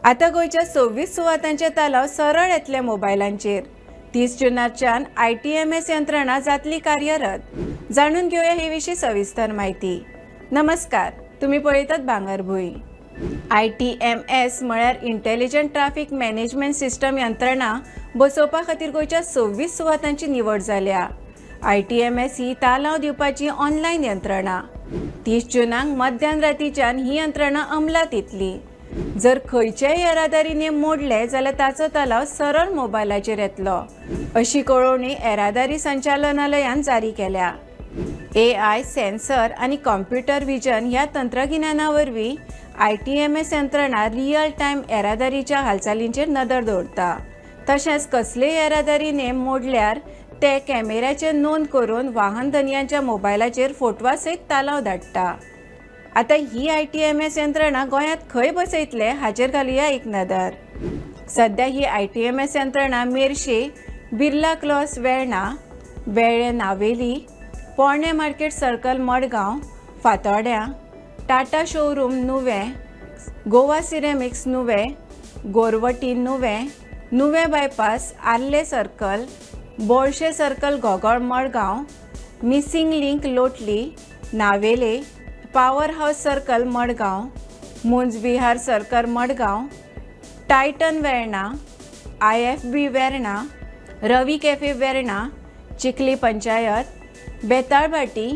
आतां गोंयच्या 26 सुवातांचे तालाव सरळ येतले मोबायलांचेर. 30 जुनाच्यान आयटीएमएस यंत्रणा जातली कार्यरत. जाणून घेवया हे विशीं सविस्तर म्हायती. नमस्कार, तुम्ही पळयतात भांगरभूंय. आयटीएमएस म्हळ्यार इंटेलिजंट ट्राफीक मॅनेजमेंट सिस्टम यंत्रणा बसोवपा खातीर गोंयच्या 26 सुवातांची निवड जाल्या. आयटीएमएस ही तालाव दिवपाची ऑनलायन यंत्रणा. 30 जुनाक मध्यान रातीच्यान ही यंत्रणा अंमलात येतली. जर खंयचेय येरादारी नेम मोडले जाल्यार ताचो तालाव सरळ मोबायलाचेर येतलो, अशी कळोवणी येरादारी संचालनालयान जारी केल्या. एआय, सेन्सर आनी कॉम्प्युटर विजन ह्या तंत्रगिन्याना वरवीं आयटीएमएस यंत्रणा रियल टायम येरादारीच्या हालचालींचेर नदर दवरता. तशेंच कसलेय येरादारी नेम मोडल्यार ते कॅमेऱ्याचेर नोंद करून वाहन धनयांच्या मोबायलाचेर फोटवा सयत तालाव धाडटा. आतां ही आयटीएमएस यंत्रणा गोंयांत खंय बसयतले हाचेर घालुया एक नदर. सध्या ही आयटीएमएस यंत्रणा मेरशे, बिर्ला क्लॉस वेर्णा, वेळ्ळें नावेली, पोरणें market circle Margao, Fatorda, Tata showroom Nuvem, Goa ceramics Nuvem, गोरवटी नुवें, नुवें बायपास, आर्ले सर्कल, बोळशे circle Ghogol Margao, missing link Lotli, Navelim, power house circle Margao, मुंज विहार circle Margao, Titan Verna, IFB Verna, Ravi cafe Verna, Chikhali panchayat, Betalbatim,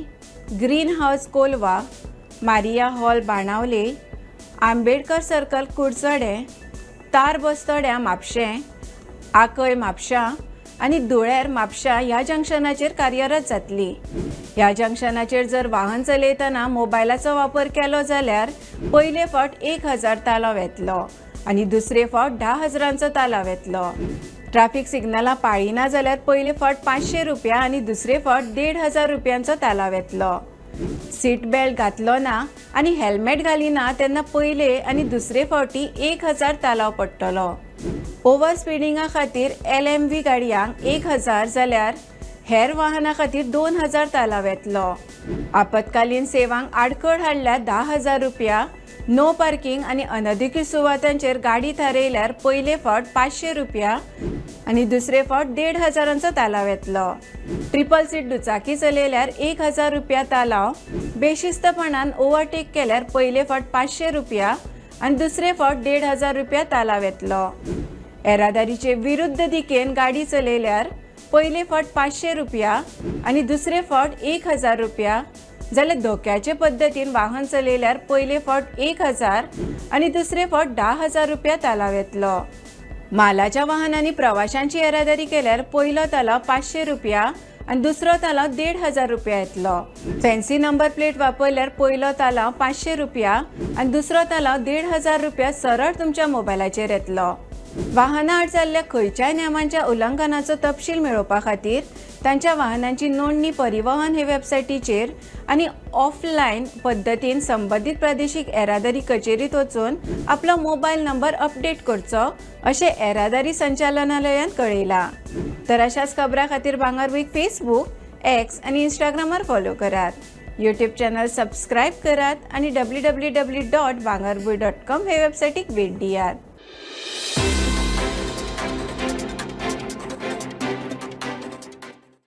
green house Colva, Maria hall Benaulim, Ambedkar circle Curchorem, तार बस्तोड्या म्हापशें, आकय म्हापशां आनी धुळेर म्हापशां ह्या जंक्शनाचेर कार्यरत जातली. ह्या जंक्शनाचेर जर वाहन चलयतना मोबायलाचो वापर केलो जाल्यार पयले फावट 1000 तालाव येतलो आनी दुसरे फावट 10 हजारांचो तालाव येतलो. ट्राफीक सिग्नलां पाळिना जाल्यार पयले फावट 500 रुपया आनी दुसरे फावट 1500 रुपयांचो तालाव येतलो. सीट बेल्ट घातलो ना आनी हेल्मेट घालिना तेन्ना पयले आनी दुसरे फावटी 1000 तालाव पडटलो. ओव्हर स्पिडिंगा खातीर एलएमव्ही गाडयांक 1000 जाल्यार हेर वाहनां खातीर 2000 तालाव येतलो. आपत्कालीन सेवांक आडखळ हाडल्यार 10,000 रुपया. नो पार्किंग आनी अनधिकृत सुवातांचेर गाडी थारयल्यार पयले फावट 500 रुपया आनी दुसरे फावट 1500 तालाव येतलो. ट्रिपल सीट दुचाकी चलयल्यार 1000 रुपया तालाव. बेशिस्तपणान ओव्हरटेक केल्यार पयले फावट 500 रुपया आनी दुसरे फावट 1500 रुपया तालाव येतलो. येरादारीचे विरुद्ध दिकेन गाडी चलयल्यार पयले फावट 500 रुपया आनी दुसरे फावट 1000 रुपया, जाल्यार धोक्याचे पद्दतीन वाहन चलयल्यार पयले फावट 1000 आनी दुसरे फावट 10,000 रुपया तालाव येतलो. मालाच्या वाहनांनी प्रवाशांची येरादारी केल्यार पयलो तालाव 500 रुपया आनी दुसरो तालाव 1500 रुपया येतलो. फॅन्सी नंबर प्लेट वापरल्यार पयलो तालाव 500 रुपया आनी दुसरो तालाव 1500 रुपया सरळ तुमच्या मोबायलाचेर येतलो. वाहनां आड जाल्ल्या खंयच्याय नेमांच्या उल्लंघनाचो तपशील मेळोवपा खातीर तांच्या वाहनांची नोंदणी परिवहन हे वेबसायटीचेर आनी ऑफलायन पद्दतीन संबंदीत प्रादेशीक येरादारी कचेरीत वचून आपलो मोबायल नंबर अपडेट करचो, अशें येरादारी संचालनालयान कळयलां. तर अशाच खबरां खातीर भांगरभूंयक फेसबूक, एक्स आनी इंस्टाग्रामार फॉलो करात, यूट्यूब चॅनल सबस्क्रायब करात आनी www.bhangarbhuin.com हे वेबसायटीक भेट दियात.